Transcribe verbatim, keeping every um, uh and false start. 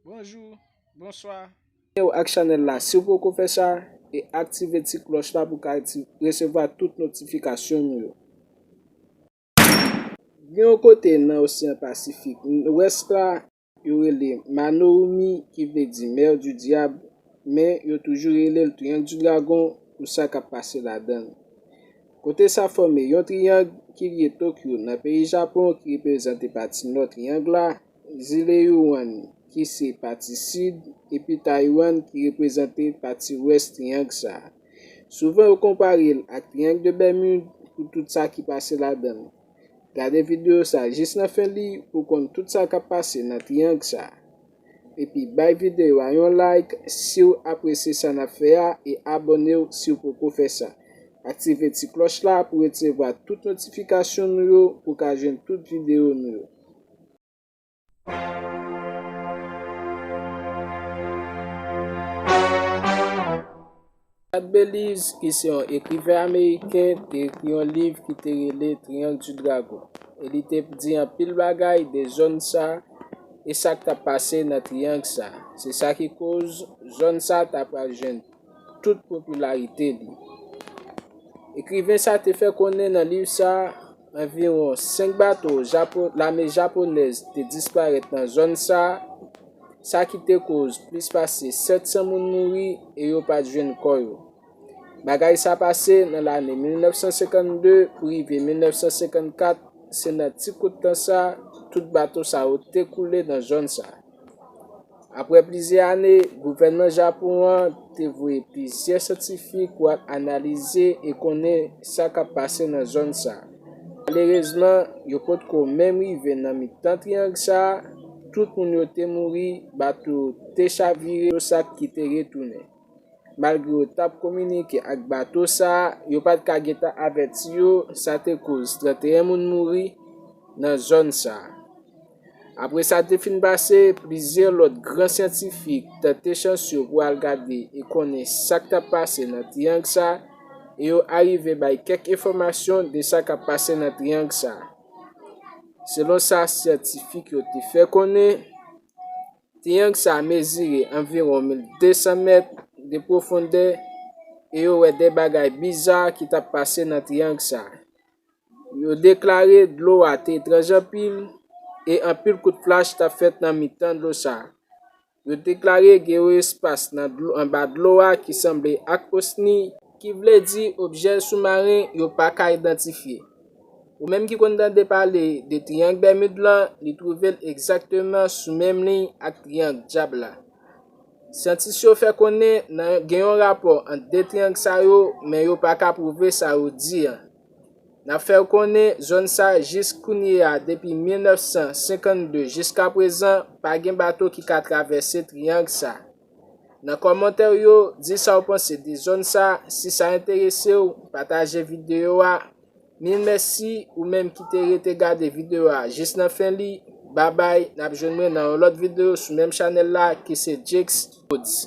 Bonjou, bonswa. Abòne w ak chanèl la si w poko fè sa, e aktive ti klòch la pou w ka ti resevwa tout notifikasyon nou yo. Gen yon kote nan Oseyan Pasifik Lwès la, yo rele Manoumi, ki vle di Mer du Diable, men yo toujou rele l Triangle du Dragon pou sa k ap pase ladan l. Kote sa fòme yon triyang ki lye Tokyo nan peyi Japon, ki reprezante pati nò triyang la, zile Yuan, ki se pati sid, epi Taiwan, ki reprezante pati wès triyang sa a. Souvan, yo konpare l ak Triangle de Bermude pou tout sa ki pase ladan l. Gade videyo sa a jis nan fen li pou w konn tout sa k ap pase nan triyang sa a. Epi bay videyo a yon like si w apresye sa n ap fè a, e abòne w si w poko fè sa. Aktive ti klòch la pou w resevwa tout notifikasyon nou yo, pou w ka jwenn tout videyo nou yo. Chad Beliz, ki se yon ekriven ameriken, te ekri yon liv ki te rele Triangle du Dragon, e li te di anpil bagay de zòn sa a e sa k t ap pase nan triyang sa a. Se sa ki koz zòn sa a ta pral jwenn tout popilarite li. Ekriven sa a te fè konnen nan liv sa a, anviwon senk bato Japo-, lame japonèz te disparèt nan zòn sa a, sa ki te koz plis pase sèt san moun mouri e yo pa t jwenn kò yo. Bagay sa pase nan lane mil nèf san senkannde pou rive mil nèf san senkannkat, se nan ti kout tan sa, tout bato sa yo te koule nan zòn sa. Apre plizyè ane, gouvènman Japon an te voye plizyè syantifik pou al analize e konnen sa k ap pase nan zòn sa. Malerezman, yo potko menm rive nan mitan triyang sa, tout moun yo te mouri, bato yo te chavire, yo sa ki te retounen. Malgre yo t ap kominike ak bato sa, yo pa t ka gentan avèti yo, sa te koz trannteyen moun mouri nan zòn sa. Apre sa te fin pase, plizyè lòt gran syantifik tante chans yo pou al gade e konnen sa k t ap pase nan triyang sa, e yo arive bay kèk enfòmasyon de sa k ap pase nan triyang sa. Selon sa syantifik yo te fè konnen, triyang sa mezire anviwon mil de san mèt de pwofondè e yo wè de bagay biza ki t ap pase nan triyang sa. Yo deklare dlo a te etranj anpil e anpil kout flach t ap fèt nan mitan dlo sa. Yo deklare gen yon espas nan dlo, anba dlo a ki sanble ak osni, ki vle di objè soumaren yo pa ka idantifye. Ou menm ki konn tande pale de triyang Bèmid lan, li twouve l egzakteman sou menm liy ak triyang Dyab la. Syantis yo fè konnen nan gen yon rapò ant de triyang sa yo, men yo pa ka pwouve sa yo di an. N ap fè w konnen zòn sa jis kounye a, depi mil nèf san senkannde jiska prezan, pa gen bato ki ka travèse triyang sa. Nan kòmantè w yo, di sa w panse de zòn sa, si sa enterese w, pataje videyo a. Mil mèsi ou menm ki te rete gade videyo a jis nan fen li. Babay, n ap jwenn mwen nan yon lòt videyo sou menm chanèl la ki se Jakes Woods.